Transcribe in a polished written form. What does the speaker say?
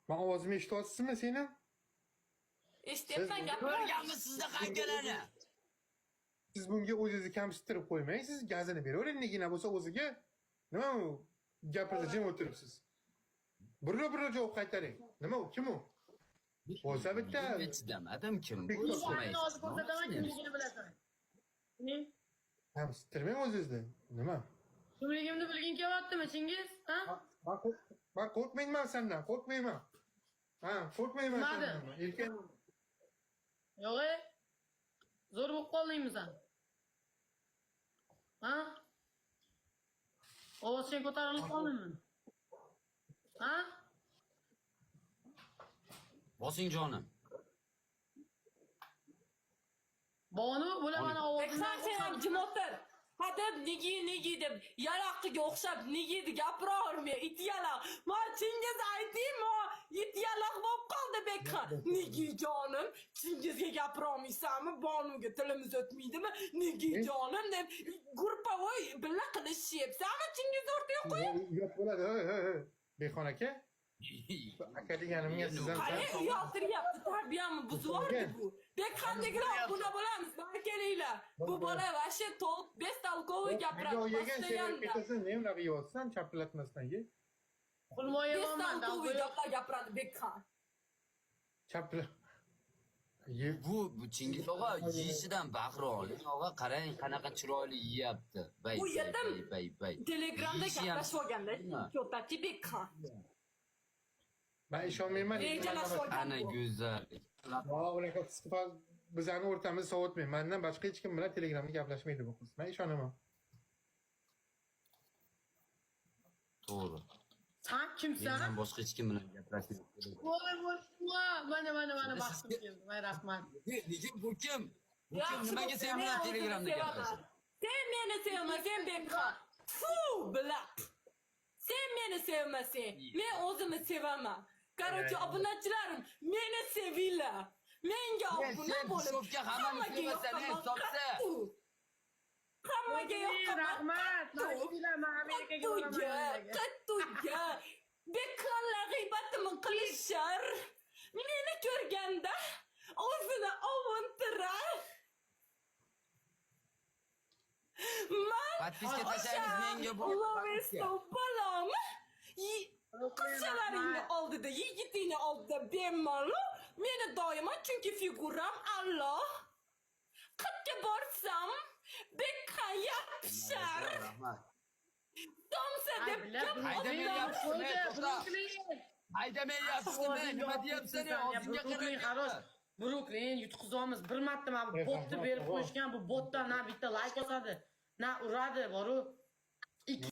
Man ovozimni eshityapsizmi seni? Eshityapman, gapiraver. Ko'rganmiz sizni qaykalarni. Siz bunga o'zingizni kamsittirib qo'ymang, siz gazini beravering, nigina bo'lsa o'ziga. Nima u gapirsa jim o'tiribsiz. Birro-birro javob qaytaring. Nima u, kim u? Bo'lsa bitta. Men chidamadim, kim bu? Meni hozir ko'rsataman, kimligini bilasan. Ne? Kamsittirmang o'zingizni. Nima? Kimligimni bilging kelyaptimi, Chingiz? Ha? Man qo'rqmayman sendan, qo'rqmayman. Ha, qo'rqmayman Nima sendan. Erkak Yo'q, e? Zo'r bo'lib qoldingmi sen? Ha? Ovozing ko'tarilib qoldingmi? Ha? Bosing jonim. Bonu, bular mani Bekxon, sen ham ovozimdan jim o'tir. Ha deb negi negi deb yalaqqiga o'xshab negi deb gapira olmay it yalaq. Man Chingiz aytaymi, it yalaq bo'lib qoldi Bekxon. Negi jonim, Chingizga gapira olmaysanmi? Bonuga tilimiz o'tmaydimi? Negi jonim deb gruppavoy billa qilishyapsanmi Chingizni o'rtaga qo'yib? Uyat bo'ladi. Hey, hey, hey. Bexon aka, aka deganimga siz ham Qani uyaltiryapti, tarbiyamni buzib yubordi bu. Bekxondagilar obuna bo'lamiz, mana kelinglar. Bu bola вообще толк, бестолковый gapiradi Yegan semirib постоянно. ketasan, ne unaqa yeyapsan, chapillatmasdan ye. Xurmo yemayman. Бестолковый gaplar gapiradi Bekxon. Chapila. Ye. Bu Chingiz og'a yeyishidan baqira oling. Og'a qarang, qanaqa chiroyli yeyapti. Bay Bu bay yetim bay bay bay. Telegramda Yeyishi ham- gaplashib olganda, ko'patchi Bekxon. Men ishonmayman. Rejalashib olgan Ana bu. go'zallik. Yo, unaqa sifat bizani o'rtamizni sovutmang. Mendan boshqa hech kim bilan Telegramda gaplashmaydi bu qiz. Men ishonaman. To'g'ri. Sen kimsan? Men ham boshqa hech kim bilan gaplashmayman. Voy voy voy. Mana mana mana baxtim keldi. Voy rahmat. Nega bu kim? Bu kim Yaxshi nimaga bo'pti, sen bilan men o'zimni Telegramda sevaman. gaplashadi? Sen meni sevma, sen Bekxon. Fu, bilaq. Sen meni sevmasang, men o'zimni sevaman. Короче, obunachilarim, meni sevinglar. Menga obuna Sen bo'lib, hisobga hammani hammaga sevasan, ey, yoqaman. hisobsa. Qattu. Hammaga yoqaman. Rahmat. Qattu. Man Amerikaga Qattuga, boraman. qattuga. Bekxonlar g'iybatimni qilishar. Meni ko'rganda o'zini ovuntirar. Man Podpiska tashlaymiz menga bu. Lovesto bolam. Qizchalaringni oldida, yigitingni oldida bemalol meni doimo, chunki figuram allo. Qayerga borsam Bekxon yopishar. Rahmat. Somsa deb gap Hayda men otlar. yopishdim, ey, to'xta. Hayda men yopishdim, ey, nima deyapsan, ey, og'zingga Bruklin qarab. xalos. Bruklin yutqizamiz. Bir marta mana bu botni berib qo'yishgan, bu botdan na bitta like osadi, na uradi, boru. Ikki